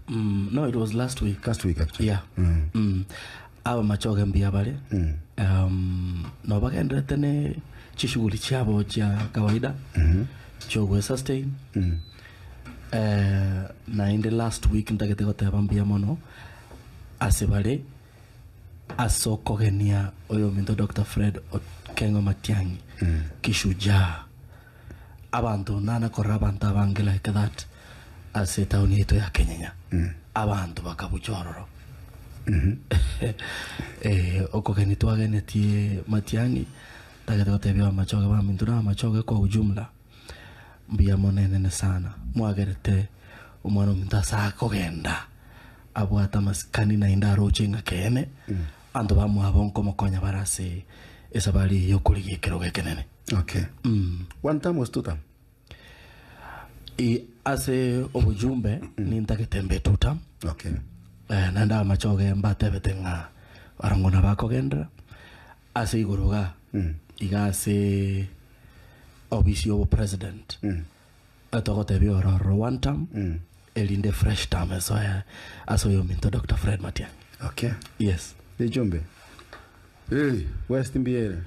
Mm, no it was last week. Last week actually. Yeah. Mm. Abamachoge mbuya bare. Um, no bagenderete ne chishughuli chiabo chia kawaida chiogwe sustain. Eh, naende last week ntagete goteba mbuya mono ase bare ase okogenia oyominto Dr. Fred Okengo Matiang'i kishujaa Abanto nana korora abanto abange like that ase etown yaito ya Kenyenya. Abanto bakabucha ororo. Eh, okogeni twagenetie Matiang'i, ntagete gotebia abamachoge baminto na abamachoge kwa ujumla, mbuya mono enene sana. Mwagerete omwana ominto ase akogenda abwate amasikani naende aroche ng'a keene, abanto bamwabo nkomokonya bare ase esabari eye yokorigia ekerogo ekenene. Okay. One term was two term. I, ase obojumbe nintagete mbe two term Okay. eh, naende amachoge mbatebete ng'a barongo nabakogendera ase igoro iga iga ase obisi yobo president etogotebia ororo one term erinde fresh term esoe ase oyominto Dr. Fred Matiang'i Okay. yes Ejumbe. Hey. West mbiere.